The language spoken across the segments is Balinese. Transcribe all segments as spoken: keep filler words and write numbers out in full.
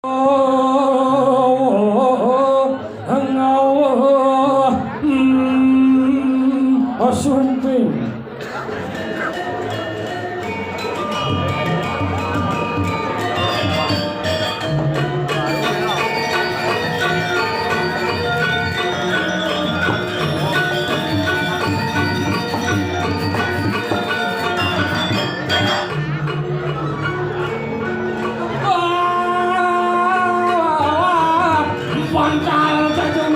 Oh, ngawuh, hmm, sumping. Wah, pantal cacing.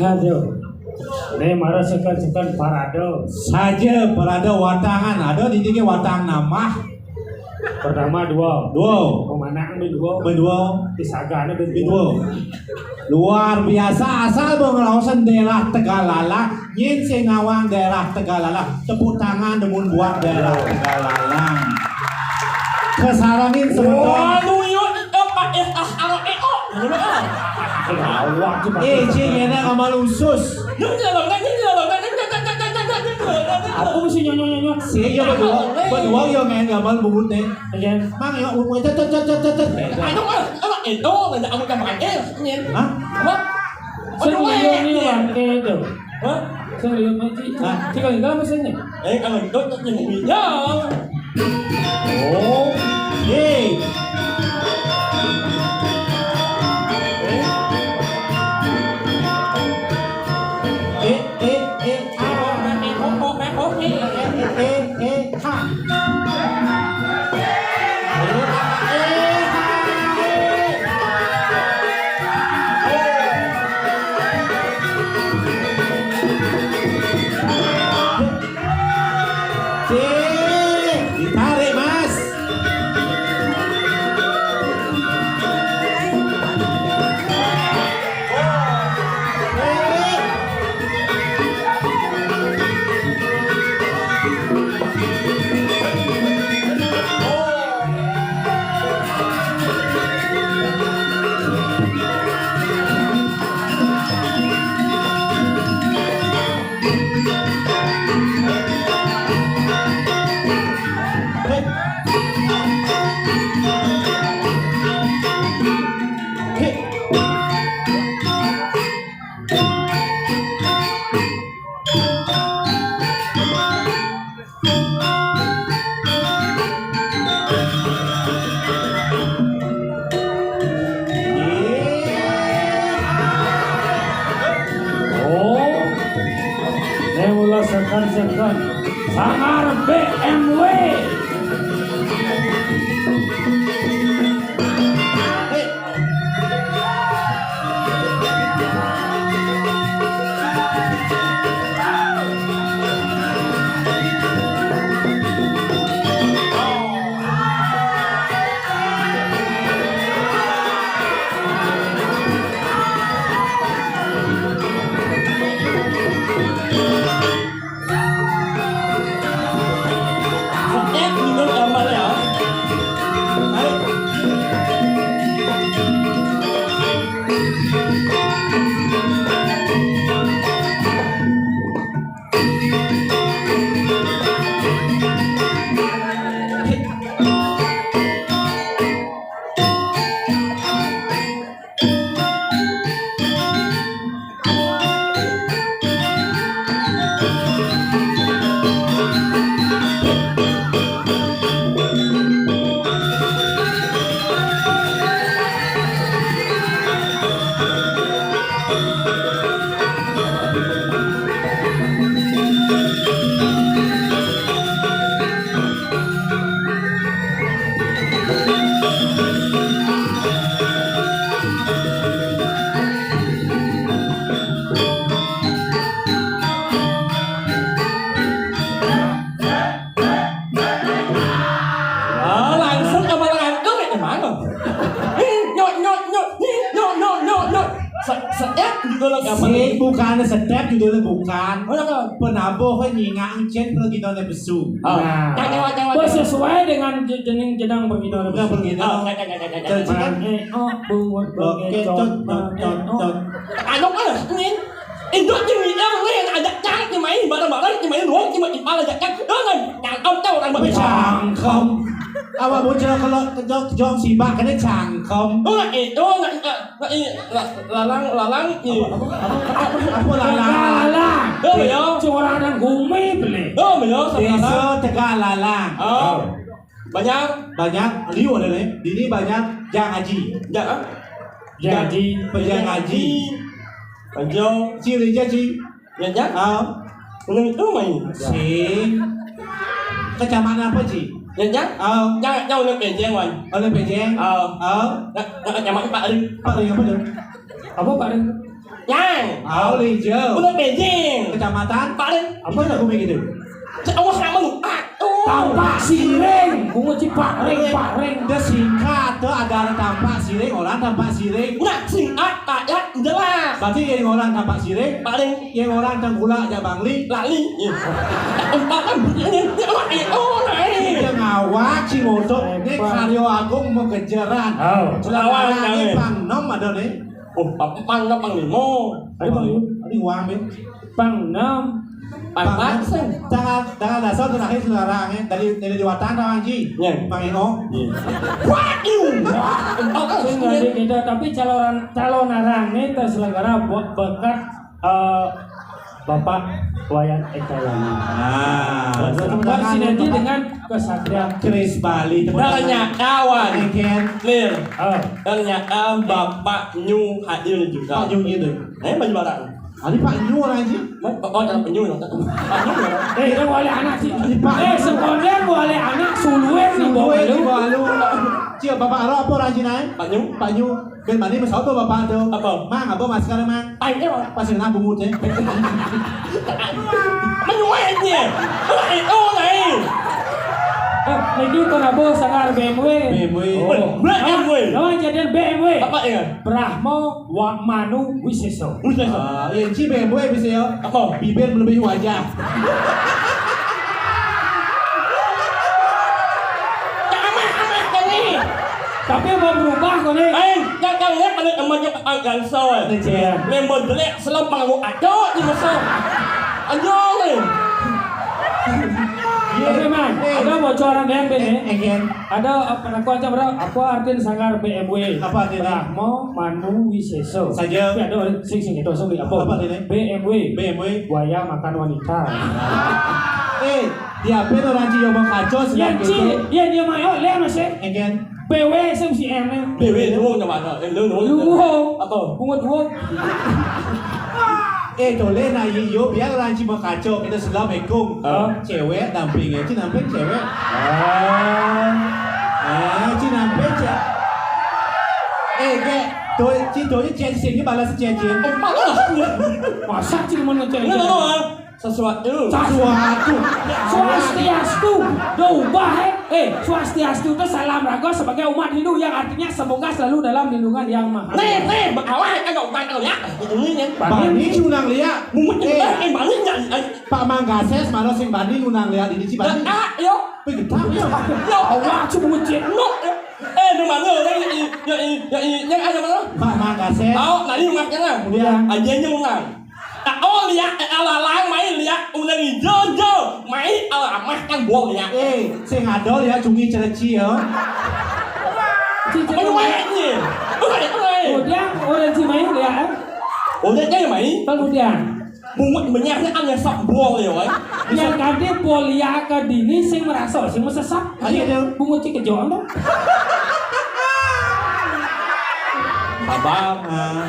Aduh. Né mara seken-seken parade. Saja parade watangan. Ada di tiga watang nambah. Pertama dua. Dua. Pemanang bin dua. Bin dua. Pisagana bin dua. Luar biasa, asal mau ngelawasan daerah Tegalalang, nyin sing nawang daerah Tegalalang. Tepuk tangan demun buat daerah Tegalalang. Kesarangin semeton. Wah, lu yo, eh, Pak, eh, ah, ah, eh, oh. Awak tuh, Pak. Eh, cing, enak sama lu sus. Aku mesti nyonyo-nyonyo. Sih, ya, berdua, berdua, ya, main gambar bungut deh. Iya. Mang, ya, umur, cet, cet, cet, cet, cet. Anu, ah, ah, itu, ada aku tambah, eh, ini. Hah? Apa? Sing liya ni wangké to. Hah? Sing liya mati. Hah? Sing liya apa sing? Eh, kalau itu tak nyembunyi. Ya. Oh, eh. Eh, eh, eh, ah. Eh, eh, eh, eh, eh, eh, eh. Ha. Ditarik, Mas. Oh, né mula seken-seken. Sanggar B M W. Judulna apa? Sing bukan sedap, judulna bukan. Oh, apa? Penabuh wé nyingak encén pergi nonton besu. Ah. Nah. Jangan, jangan, jangan. Bos sesuai dengan je-, jening jenang pergi nonton besu. Nah, pergi nonton. Oh, jangan, jangan, jangan, jangan. Cel-, cel-, Oke, cot, cot, cot, cot. Anu, ah, ini. Induk jeung Nia, wé, ajak cang, ci main bareng-bareng, ci main doang, ci main ipal, ajak cang. Jangan, cangkem, cang, orang Betawi. Cangkem. Awak bocah kalau kejok, kejok sibak, kena cangkem. Oh, nah, itu, nah, nah, nah, ini, la-, lalang, lalang, ini. Apa, apa, apa, apa lalang? Lalang. Oh, iya. Cuma orang dan gumi beli. Oh, iya, sama Desa lalang. Tegal Lalang. Oh. Banyak. Banyak. Liu ada nih. Di ini banyak jang haji. Jang, ah? Jang haji. Pejang haji. Pejang. Ciri aja, Ci. Ya, jang? Ah. Ulun itu main. Sing. Kecamatan apa, Ci? Ya, jang? Ah. Jang, jang ulun pejeng, wan. Ulun pejeng? Ah. Ah. Nah, nah, kecamatan Pak Ring. Pak Ring apa tuh? Apa Pak Ring? Yang. Aul Ijo. Udah pejeng. Kecamatan? Paling. Apa lagu begitu? Awas nama lu. Aduh. Tampak Siring. Bungut ci Pak Ring, Pak Ring. Dia singkat tuh, ada orang Tampak Siring, orang Tampak Siring. Nah, singkat, padat, jelas. Berarti yang orang Tampak Siring, Pak Ring. Yang orang Tengkulak jak Bangli. Lali. Iya. Empat kan bunyinya, dia mah, eh, oh, naik. Dia ngawak, si motor. Ini karyo agung mau kejaran. Oh. Lawan, lawan. Pang nom ada nih. Oh, pang, pang, pang limo. Ayo, Bang. Ini uang, Bin. Pang enam. Pang empat, sih. Tanggal, tanggal dasar terakhir sekarang, ya. Dari, dari Dewata, tau, Anji? Iya. Pang Eno. Iya. Wah, iya. Wah, empat, kan? Sing nggak ada kita, tapi calon, calon orang ini terselenggara buat berkat, eh, Bapak Wayan Eka Yana. Ah, bersinergi dengan kesatria Chris Bali. Ternyata, wan. Nih, Ken. Nih. Oh. Ternyata Bapak Nyu hadir juga. Pak Nyu gitu. Eh, baju barang. Ini Pak Nyu orang sih. Pak, oh, jangan penyu, dong. Pak Nyu, ya. Eh, dia boleh anak sih. Ini Pak. Eh, sekolah boleh anak, suluin nih, boleh. Suluin, boleh. Cia, Bapak Aro apa orang Cina, eh? Pak Nyu. Pak Nyu. Ben mani masuk tuh Bapak tuh. Apa? Mang, apa masker, Mang? Ayo, Pak. Pas kena bungut, ya. Menyuai aja. Eh, oh, lain. Eh, niki kenapa sangar B M W? B M W. Oh. B M W. Lawan jadian B M W. Apa ya? Brahmo Wa Manu Wiseso. Wiseso. Ah, iya, Ci B M W bisa ya. Apa? Bibir melebihi wajah. Ameh, ameh, kene. Tapi mau berubah kene. Eh, yang kau lihat pada temannya Pak Ganso, eh. Iya. Lembo jelek, selempang lu aco di masa. Ayo, eh. Iya. Tapi, Man, eh, ada bocoran yang, Ben, eh, ya? Again. Ada apa, aku aja, bro? Apa artinya sangar B M W? Apa artinya? Brahmo Manu Wiseso. Saja. Tapi ada orang sing, sing itu, sing apa? Apa artinya? B M W. B M W. Buaya makan wanita. Eh, dia apa orang Ci ngomong kacau, ya, sedang Ci, gitu. Ya, dia mayo, lihat, Mas, ya. Again. B W, sing si M M. B W, lu mau kemana? Eh, lu, lu, lu. Lu, apa? Bungut, bungut. Eh, toleh, nah, yo, yo, biar orang Ci mau kacau, kita selam ekung. Hah? Cewek dampingnya, Ci namping cewek. Ah. Eh, Ci namping cewek. Eh, kayak, tuh, Ci, tuh, Ci, Ci, sini balas Ci, Ci. Eh, malah. Masa Ci mana cewek? Lu, lu, lu, ah. Sesuatu. Sesuatu. Swastiastu. Udah ubah, eh. Eh, swastiastu itu salam raga sebagai umat Hindu yang artinya semoga selalu dalam lindungan Yang Maha Nih, Esa. Nih, awak kan nggak ubah ya. Ini ya. Bani ngundang liak. Mungkin eh, eh, bani nggak, eh. Pak Manggases, malah sing bani ngundang liak ini, Ci, bani. Ah, yo. Wih, gedang, yo. Yo, awak cuma ngecek. No, yo. Eh, di mana? Yang, yang, yang, yang, yang ada mana? Pak Manggases. Tahu, tadi rumahnya lah. Kemudian. Aja nyungan. Tak, oh, liak, eh, lalang, main liak, udah hijau, hijau. Main, alamah kan buang liak. Eh, sing ada liak cumi cereci, ya. Apa lu main ni? Lu main, lu main. Kemudian, orang Ci main liak, eh? Orang Ci main? Kemudian. Bungut menyahnya kan nyesek buang liak, eh. Yang tadi buang liak ke dini, sing merasa, sing mesesap. Ayo, dia. Bungut Ci kejoan, dah. Sabar, ah.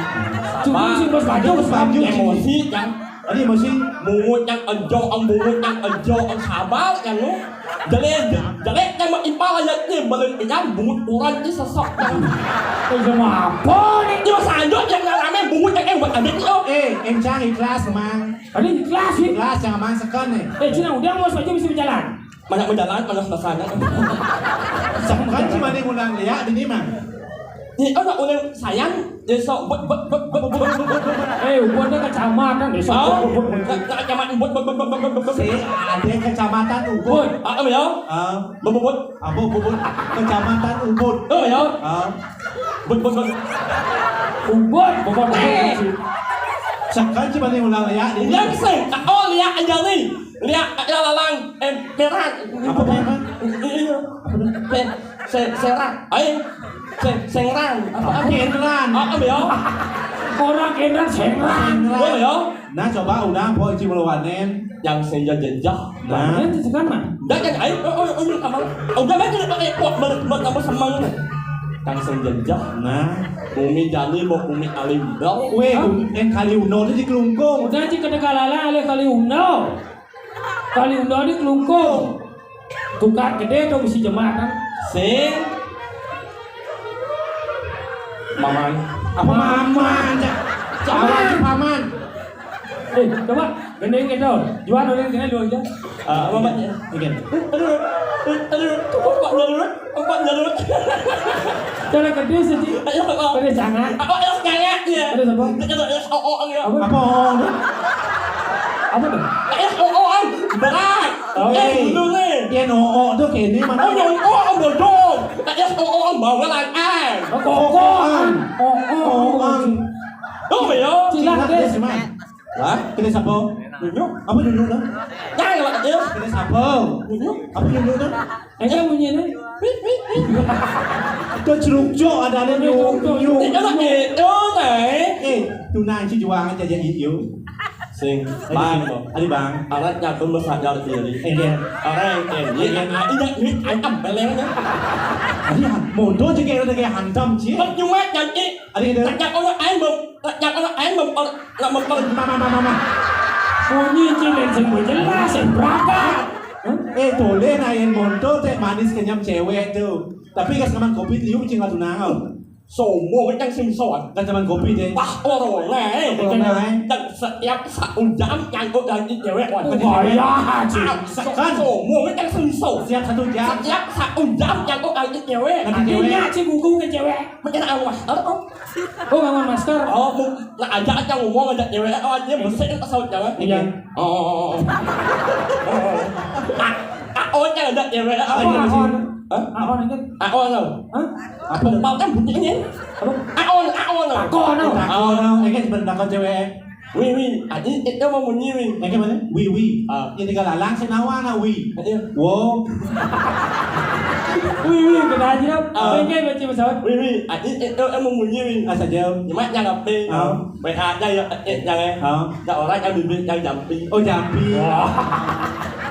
Cuma sabar. Si bos baju, bos baju. Emosi, kan. Tadi emosi. Bungut yang ejong, ang bungut yang ejong, ang sabar, kan, lu. Jelek, jelek, yang mau ipal aja, nih, balik ikan, bungut orang, ini sesek, kan. Eh, sama apa, nih? Dia sanjung, yang rame, bungut yang, eh, buat ambil, nih, oh. Eh, encang ikhlas, Mang. Tadi ikhlas, sih. Ikhlas, jangan Mang seken, nih. Eh, Cina, udah, bos baju bisa berjalan. Banyak menjalan, banyak pasangan. Kan cuma dia ngundang liak, ini mah. Di, oh, nak ulun sayan, desa Ubud, Ubud, Ubud, Ubud, Ubud, Ubud. Eh, Ubud tu kecamatan, desa. Oh, Ubud, Ubud, Ubud. Nak, nak kecamatan Ubud, Ubud, Ubud, Ubud, Ubud, Ubud. Si, ada kecamatan Ubud. Ubud. Ah, apa ya? Ah. Ubud, Ubud. Apa Ubud, Ubud? Kecamatan Ubud. Oh, ya. Ah. Ubud, Ubud, Ubud. Ubud, Ubud, Ubud. Eh. Sekarang cuma ni ulang ya. Yang sing, oh, lihat aja ni. Lihat, ya, lalang, eh, merah. Apa merah? Iya. Se-, se-, serah. Ayo. Se-, sengrang. Apa, apa? Kenran. Ah, apa ya? Orang Kenran, sengrang. Sengrang. Oh, ya. Nah, coba udah, po, Ici melawanin. Yang senja jejah. Nah. Ini sekarang, Mas. Dah, kan, ayo, oh, oh, oh, apa? Udah, kan, kita pakai pot, ber-, ber-, apa, semang. Yang senja jejah. Nah. Bumi Jani, mau bumi Alim. Weh, hah? Bumi, yang Kali Uno tu di Kelungkung. Udah, Ci, kena kalala, alih Kali Uno. Kali Uno di Kelungkung. Tukar gede tu bisi jemaah kan. Sing. Paman. Apa paman? Cak. Cak paman, paman. Eh, coba gendeng gitu. Jual orang kena dua aja. Ah, apa, Mak? Oke. Aduh, aduh, aduh, empat menurut, empat menurut. Cara gede sih, Ci. Ayo, apa? Gede sangat. Apa, ayo, sangat, ya. Terus apa? Kita, ayo, oh, oh, ya. Apa? Apa, oh? Apa tu? Ayo, oh, oh, oh. Berat. Oh, eh, iya. Dulu ni. Dia no, oh, tu kini mana? Oh, yang, oh, oh, bodoh. Ayo, oh, oh, oh, bawa lantai. Oh, kokoan. Oh, oh, oh, oh. Oh, ya. Cilak, Cilak, deh. Deh, Siman. Hah? Kena siapa? Nyunyuk. Apa nyunyuk tu? Jangan lah, Cil. Kena siapa? Nyunyuk. Apa nyunyuk tu? Enggak bunyi ni. Tu cerukcuk ada, ada nyunyuk. Itu lah, itu lah, eh. Eh, tunang si juang aja jadi you. Sing, bang, ada bang. Alat nyatung bersadar diri. Eh, dia. Orang yang ini, ini, ini, ini, ini, belengnya. Ada, mondo je kayak, kayak hantam, Cil. Cuma jadi. Ada gitu. Tak jago orang ain, bang. Jangan aing mem-, nak mem-, Mama, mama, mama. Bunyi Ci, dan sing jelas, sing beragat. Hah? Eh, boleh na yang monto, cek manis kenyam cewek tu. Tapi kas kaman kopi liu, Ci, nggak tunangan. Sombong, kan sing soan. Kan kaman kopi deh. Wah, corona, eh. Corona, eh. Dan setiap satu jam nyangkut lagi cewek. Wah, wah, ya, Ci. Ah, so-, kan sombong, kan sing so-. Setiap satu jam. Setiap satu jam nyangkut lagi cewek. Lagi cewek. Artinya, Ci, gugu ke cewek. Macam mana, wah? Tahu kok? Oh, nganggo masker. Oh, mu-, nak ajak aja ngomong, ajak cewek, oh, aja musik kan pesawat jalan. Iya. Oh, oh, oh, oh. Ah, ah, oh, jangan ajak cewek, oh, apa, iya, masih. Aon? Hah? Aon itu? Aon, tau? Hah? Apa? Pompal kan bunyinya. Apa? Aon, aon, tau? Takon, tau? Takon, tau? Eh, kan sebenarnya takon cewek. Wi, wi, aji, itu mau bunyi, wi. Eh, kan mana? Wi, wi. Ah. Ya, tinggal lalang, senawa, nak, wi. Iya. Wo. Wi, wi, kena aja, ah. Apa yang kayak baca pesawat? Wi, wi, aji, itu mau bunyi, wi. Ah, saja. Cuma jangan apa. Ah. Baik aja ya, eh, jangan. Ah. Ada orang yang bibir yang jampi. Oh, jampi. Wah.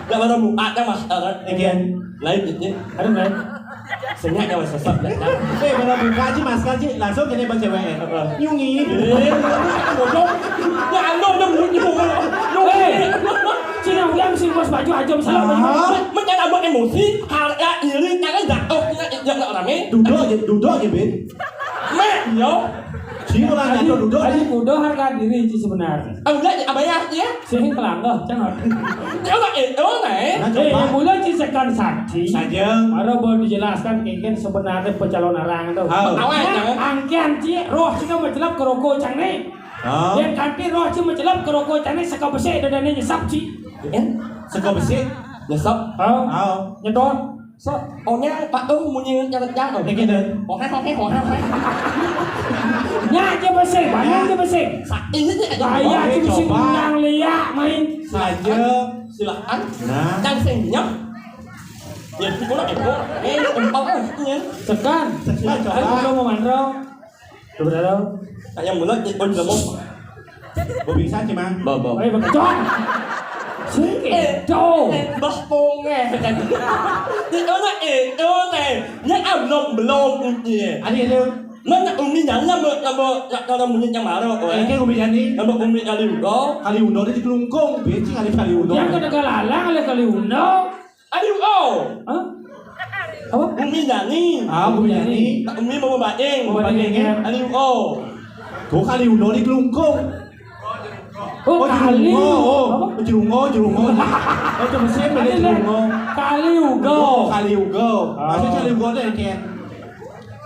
Ada orang buka, ada masker. Again. Lain gitu. Ada lain. Sengak nyawa sesat, ya. Eh, kalau buka aja masker aja, langsung kena baca W R. Apa? Nyungi. Eh, bodoh. Ya, anu, anu, nyungi, nyungi. Eh, Cina udah mesti lepas baju aja, misalnya baju. Ah. Men-, men-, jangan buat emosi, harga diri, jangan jatuh, jangan, jangan rame. Duduk aja, duduk aja, Bin. Mek, yo. Sing ulah nyatu duduk, tadi deh. Kudu harga diri, Ci, sebenarnya. Ah, udah, apa ya, ya? Sing pelanggar, jangan. Coba, eh, oh, nah, eh. Nah, eh, coba. Mula, Ci, sekan saksi. Saja. Baru boleh dijelaskan, mungkin sebenarnya pencalon orang tu. Oh. Awal, ya. Angkian, Ci, roh Ci kan mencelap ke rokok cang ni. Oh. Yang kanti roh Ci mencelap ke rokok cang ni, seka besik, dada ni nyesap, Ci. Ya? Seka besik? Nyesap? Oh. Oh. Nyedot. So, onya Pak tu munyi nyerenyah tu. Oke, dah. Oke, oke, oke, oke. Nya aja besing, banyak aja besing. Sa-, ini je aja. Gaya aja besing, coba. Yang liak main. Saja. Silakan. Nah. Yang sing nyep. Ya, itu lah, itu. Eh, empal, eh, ini. Sekan. Sekan, coba. Ayo, coba mau mandro. Coba dah. Tanya mula, eh, pun kamu. Gua pingsan, Cimang. Bawa, bawa. Eh, betul. Sing eh, itu. Eh, bah pongeh. Itu nak itu teh. Nya ablok belum kunci. Ada itu. Mana umi jani nama, nama, nama umi yang baru, eh. Ini umi jani. Nama umi kali undo. Kali undo di Kelungkung. Benci kali kali undo. Yang kena galalang oleh kali undo. Aliu O. Hah? Apa? Bumi Jani. Ah, Bumi Jani. Tak Bumi mau baing. Mau baing, ya. Aliu O. Tuh kali uno di Kelungkung. Oh, oh, kali. Jerungo, oh. Apa? Jerungo, jerungo. Oh, itu mesin beli jerungo. Kali ugo. Oh, kali ugo. Ah. Maksudnya kali ugo tuh yang kayak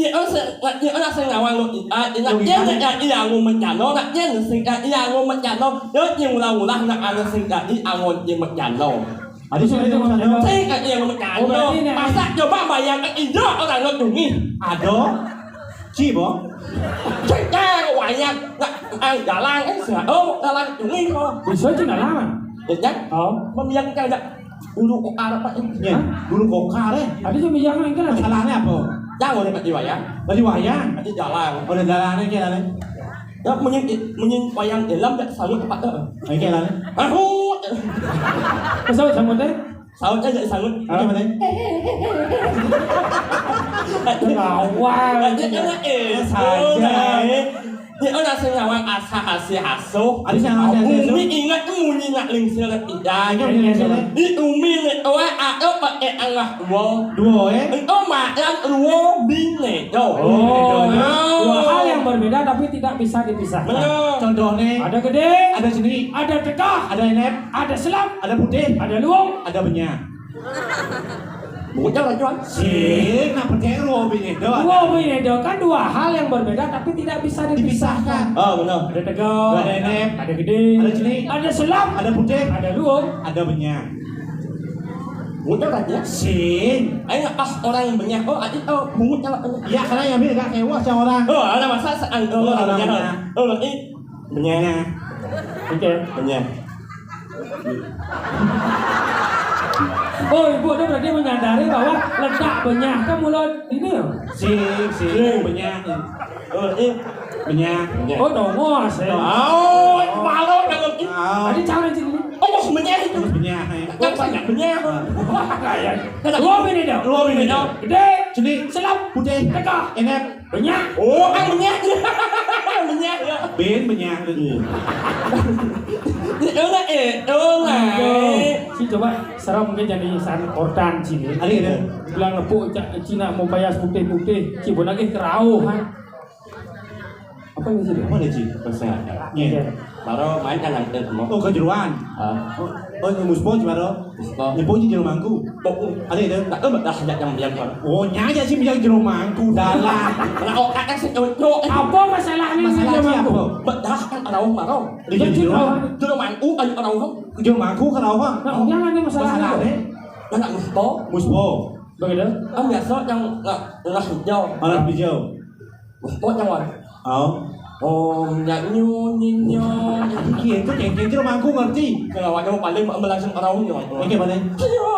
Nyo asa, nyo asa ngawang lo, ah, nak nyo nak iya ngo mencano, nak nyo sing iya ngo mencano, yo nyo ulah-ulah nak anu sing iya ngo nyo mencano. Adi sing iya ngo mencano. Sing iya ngo mencano. Masak coba bayangkan ijo orang lo dungi. Ado. Ci bo. Cek wayang nak jalan eh sing oh jalan dungi ko. Bisa aja nak lawan. Ya, oh. Membiarkan aja. Dulu kok arep Pak. Nggih, dulu kok arep. Tapi sing bicara kan ada. Masalahnya apa? Yang udah mati wayang. Tadi wayang. Tadi jalan. Oleh jalannya kayak ada. Ya menyin menyin wayang dalam tak salut tempat tu. Oke lah. Aku. Kesal sama teh. Salut aja salut. Oke mana? Ngawang. Aja kan eh. Saja. Nyo ora sing ngawang asah asih asuh. Adi sing ngawang asah asih asuh. Umi ingat munyi nak lingsir tidak. Ingat munyi lingsir. Di umi ni tua atau pakai Allah dua. Dua eh. Engkau makan dua bini tu. Oh. Dua hal yang berbeda tapi tidak bisa dipisahkan. Benar. Contohnya. Ada gede. Ada seni. Ada tegah. Ada enep. Ada selam. Ada putih. Ada luang. Ada benyang. Bocah lah cuan. Sing, nak percaya dua bini tu. Dua bini tu kan dua hal yang berbeda tapi tidak bisa dipisahkan. Dipisahkan. Oh benar. Ada tegak. Ada enep. Ada gede. Ada cilik. Ada selam. Ada putih. Ada luang. Ada benyang. Bocah lah ya. Sing. Ayo pas orang yang benyang. Oh adik oh bungut lah. Ya karena yang bini gak kewas yang orang. Oh ada masa seang oh orang benyang. Oh berarti benyang. Oke. Benyang. Oh, ibu tu berarti menyadari bahwa letak benyah kan mula ini ya? Sing, sing, benyah. Oh, eh, benyah. Oh, dongos ya. Oh, malu kalau gitu. Tadi cara sini. Oh, benyah itu. Benyah. Kan banyak benyah. Dua menit dah. Dua menit dah. Gede. Sini. Selap. Putih. Teka. Enak. Benyah. Oh, kan benyah. Benyah ya. Ben benyah tu. Enak eh, enak. Si coba serem ke jadi san korban sini. Ada, ada. Bilang nepuk cak Cina mau payas putih-putih, si pun lagi kerauh ha. Apa ni sini? Apa ni, Ci? Pasal. Ni. Baru main kan nanti semua. Oh, kejeruan. Ah. Oh, oh, muspo je baru. Muspo. Ni pun je jeruk mangku. Oh, oh. Ada, ada. Tak tahu dah sejak yang yang baru. Oh, nyaya si yang jeruk mangku dalam. Kalau kata si cocok. Apa masalah ni? Masalah jeruk mangku apa? Bedah kan arau marau. Dia jeruk. Jeruk mangku ayo arau. Jeruk mangku kalau apa? Nah, jangan ada masalah. Masalah ni. Anak muspo. Muspo. Begitu. Kan biasa yang nak nak hijau. Anak hijau. Kok nyawa? Oh. Oh, nyak nyu nyi nyo. Iki itu kengkeng jeruk mangku ngerti. Kalau awaknya mau paling mau langsung orang nyo. Oke, paling. Iyo.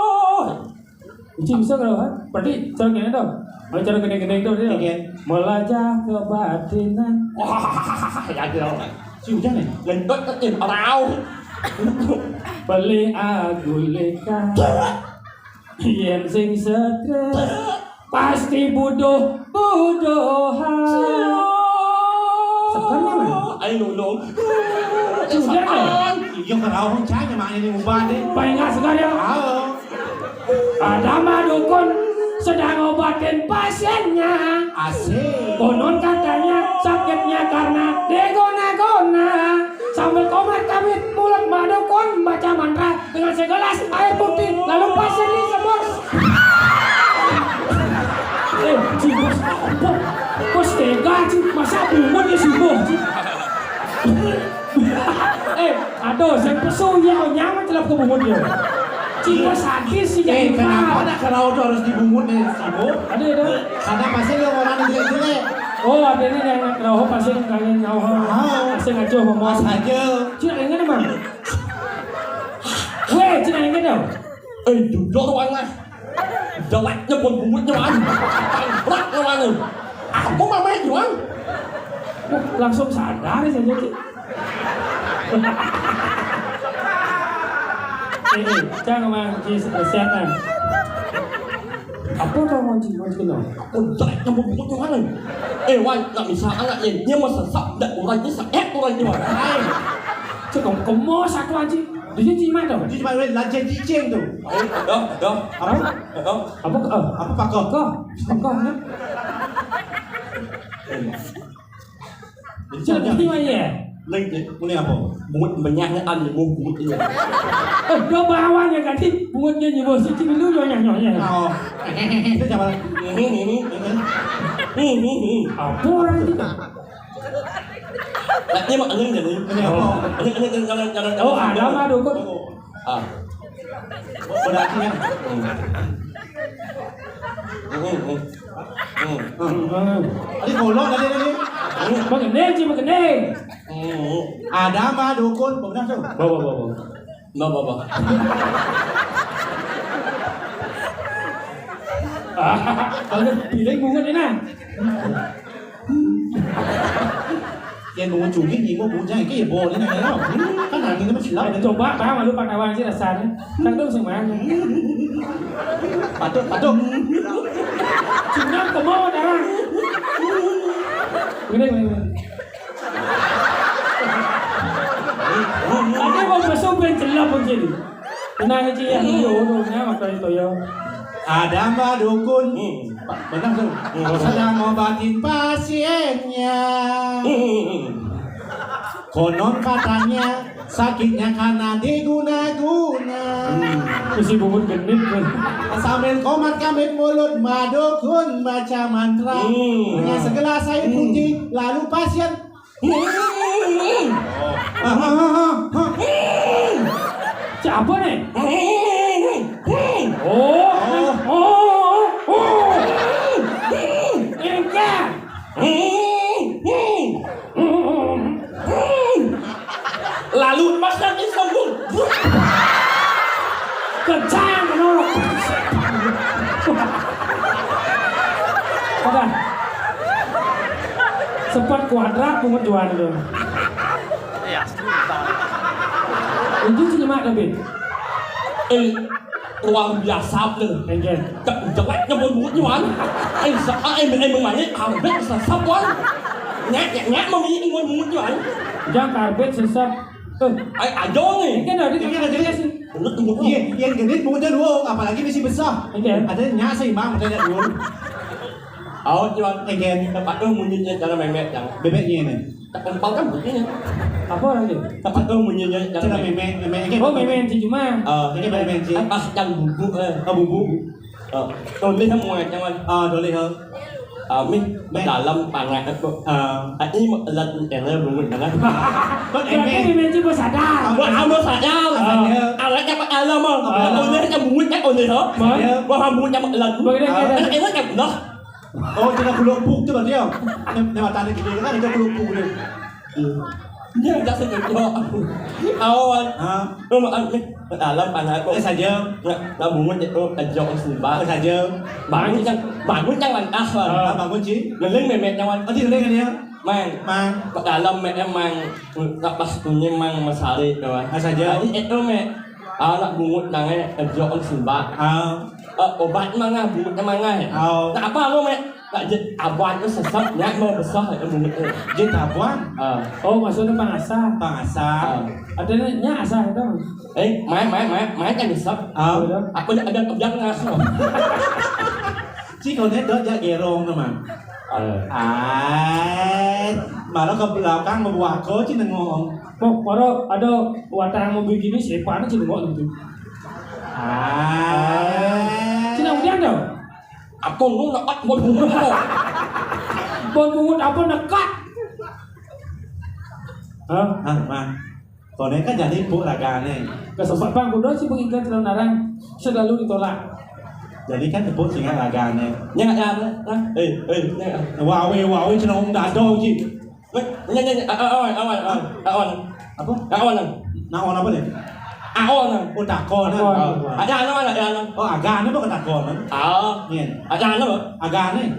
Uci bisa kalau ha? Berarti cara kena tu. Kalau cara kena-kena tu dia. Oke. Melajah kebatinan. Wah, ya dia. Si hujan ni. Lentok ke tim arau. Beli agulika. Yen sing stres pasti buduh-buduhan. Sebenarnya, Mas. Ayo, nulung. Sudah, kan? Iya, kalau orang canya makanya ni ubah deh. Paling nggak segar ya? Tahu. Ada mah dukun sedang obatin pasiennya. Asik. Konon katanya sakitnya karena digona-gona. Sambil komat-kamit mulut Mbak Dukun baca mantra dengan segelas air putih, lalu pasir di semua. Eh, Ci, Bos, apa? Bos tega, Ci. Masa bungut ya si Bos, Ci? Eh, aduh, saya pesu ya, nyaman celap ke bungut ya. Ci, Bos sadis sih. Eh, kenapa anak kerau tu harus dibungut ni, si Bos? Ada, ada. Karena pasti dia orang jelek-jelek. Oh, ada ni yang kerau pasti kalian tahu. Ah. Pasti ngaco ngomong. Mas aja. Cina yang mana, Bang? Weh, Cina yang mana? Eh, duduk tu, Bang, lah. Jeleknya pun bungut nyawa. Tangkrak nyawa ni. Apa mama itu, Bang? Langsung sadar saja, Ci. Eh, eh, jangan, Bang, Ci, siap, Bang. Apa kau mau, Ci, mau, Ci, no? Aku jeleknya pun bungut nyawa ni. Eh, Wan, nak misal anak ni, dia masa sab, dak orang ni, sab, eh, orang ni, Wan. Hai. Cakap kemo satu aja. Dia cuma tu. Dia cuma lancet cicing tu. Ayo, dah, dah. Apa? Dah. Apa? Ah. Apa pakar? Pakar. Pakar, ha? Jadi, jadi, jadi, mana ya? Lain je. Boleh apa? Bungut banyak ni, ah, bungut, bungut dia. Eh, dia bawa ni kan, si bungut dia ni, bungut si dulu, nyonya, nyonya. Oh. Kita jangan. Ini, ini. Ini, ini. Apa orang itu? Ini mak, ini, ini. Ini apa? Ini, ini, ini, jangan, jangan, jangan. Oh, ada mah dukun. Ah. Berarti ya. Hmm. Hmm, hmm. Hmm. Hmm. Tadi golok tadi, tadi. Hmm. Mengenai, Ci, mengenai. Hmm. Ada mah dukun, benar tu? Bawa, bawa, bawa. Bawa, bawa. Kalau piring bungut ni nah. Yang bungut cungkit ni, bungut jangan ke, boleh nak ya. Kan angin ni masih lama. Coba, Bang, malu pakai awal je rasanya. Kan tu semuanya. Patut, patut. Cuma kemau dah. Boleh, boleh, boleh. Ada mau masuk pun celap pun sini. Tenang aja ya, yo, yo, ya, makan itu ya. Ada Mbak Dukun. Hmm. Benar tu. Hmm. Sedang ngobatin pasiennya. Hmm. Konon katanya sakitnya karena diguna-guna. Hmm. Mesti bungut genit tu. Sambil komat-kamit mulut Mbak Dukun baca mantra. Hmm. Dengan segelas air putih, lalu pasien Siapa ni? Oh, oh, oh, oh. Engkau. Lalu mas yang disambung. Kencang. Empat kuadrat bungut juan tu. Itu si nyemak tapi. Eh, luar biasa bener. Enggak. Cak jelek nyebut bungut juan. Eh, sa- ah, eh, eh, mengani karbet sesep wan. Nyak nyak nyak mami bungut bungut juan. Jangan karbet sesep. Eh, ai ajo ni. Ini kan ada Ini kan ada. Sih. Bungut bungut. Iya, yang gede bungutnya dua, apalagi misi besar. Enggak. Ada nyak seimbang, ada dua. Au, cuman enggak. Tempat tu munyi je dalam memek yang. Bebeknya ini. Tak empal kan bunyinya. Apa lagi? Tempat tu munyi je dalam memek. Memek, memek. Oh, memek si Juma. Ah, ini memek si. Pas yang bubuk eh. Oh, bubuk. Oh, tulis yang muat jangan. Ah, tulis ha. Ah, mi dalam pangat tu. Ah, ini lat ene bungut jangan. Berarti memek si bersadar. Buat anu saja. Alatnya apa alam ah. Tulis yang bungut kan tulis ha. Buat bungut yang lat. Bagaimana? Ini kan dah. Oh, kena kuluk puk tu berarti ya. Ni mata dia gede kan, dia kuluk puk dia. Dia dah sejuk. Awan. Ha? Lu makan ni. Dalam panas kok. Eh, saja. Nak bungut itu kejok sembah. Eh, saja. Bangun yang bangun yang langkah. Ah, bangun, Ci. Ngeling memek nyawan. Oh, dia ngeling dia. Mang. Mang. Dalam mek emang tak pas ini mang mesari kawan. Ah, saja. Jadi itu mek. Anak bungut nangai kejok sembah. Ah. Eh, obat mangah, bungut mangah. Oh. Nak apa lu, Mek? Nak je awan tu sesep, nyak mau besar ya bungut tu. Je tabuan. Ah. Oh, maksudnya pangasa. Pangasa. Ah. Ada nyak asah itu. Eh, main main main main kan sesep. Ah. Apa ada ada kebiang ngas. Cik kau ni dah jak gerong tu mang. Ah. Ai, malah ke belakang membuat kau cik nengok. Kok kalau ada watang mau begini siapa ni cik nengok tu. Ah. Cina udah dah. Apa lu nak buat bungut kau? Buat bungut apa nekat? Hah? Hah, Mang. Kone kan jadi puk ragane. Kesempat bang, kudu sih pengikat dalam narang selalu ditolak. Jadi kan tepuk singa ragane. Nya ada apa? Eh, eh, nya. Wawe wawe cina um dado ji. Weh, nya nya nya awan awan awan. Awan. Apa? Awan. Nah, awan apa ni? Awan. Oh, takon. Ada anak mana ada anak? Oh, agane apa ketakonan? Ah. Nyen. Ada anak apa? Agane.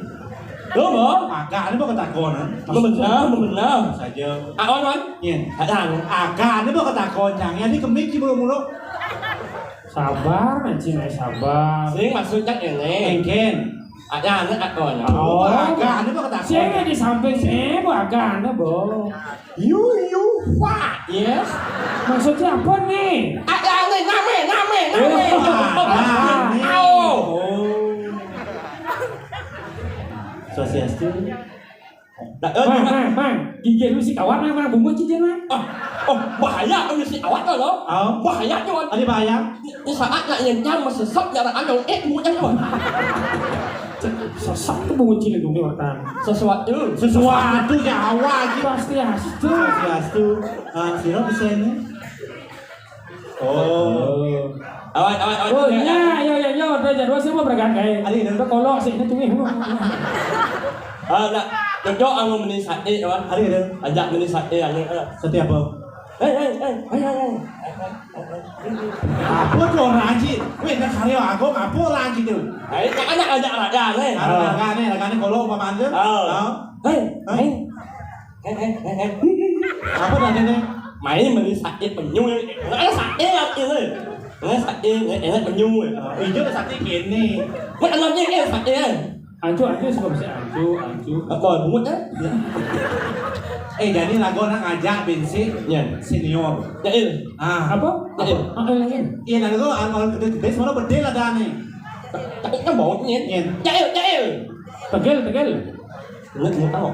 Lo mau? Agane apa ketakonan? Benar, benar. Saja. Awan man? Nyen. Ada anak. Agane apa ketakon? Jangan di kemik di mulu-mulu. Sabar, anjing, sabar. Sing maksudnya ini. Engken. Ada anak atau anak? Oh, agak ada kok tak. Saya di samping saya, bu agak ada, bu. You, you what? Yes. Maksudnya apa nih? Ada anak, name, name, name. Au. Swastiastu. Mang, mang, mang, gigi lu si kawan mang, mang bungut gigi mang. Ah, oh, bahaya lu si awak tu lo. Au. Bahaya tu. Ada bahaya. Di saat nak yang jam masih sop yang ada eh bungut yang tu. Sesat tu bungut cina dulu orang. Sesuatu. Sesuatu Jawa aja. Pasti astu. Pasti astu. Ah, sira bisa ini. Oh. Awan awan awan. Oh, ya ya ya ya, udah jadwal sih mau berangkat kayak. Ada itu. Udah kolok sih ini tuh. Ah, nak cocok anu meni sate, awan. Ada itu. Ajak meni sate anu. Sate apa? Eh eh eh eh eh. Apa tu orang haji? Weh, nak karya aku apa orang haji tu? Ai, nak ajak raja ni. Ada raga ni, raga ni kalau umpama tu. Oh. Hei, hei. Hei hei hei hei. Apa tadi ni? Mai meni sate penyu. Ada sate apa ni? Ada sate, ada penyu. Ijo sate kene. Mana ni sate? Ancu, ancu suka bisa ancu, ancu. Apa bungut eh? Eh, jadi lagu nak ngajak bensin. Ya. Senior. Jail. Ah. Apa? Jail. Ah, lain. Iya, lagu anu gede semua bedil ada nih. Tapi kan baunya. Iya. Jail, jail. Tegel, tegel. Ingat ingat tahu.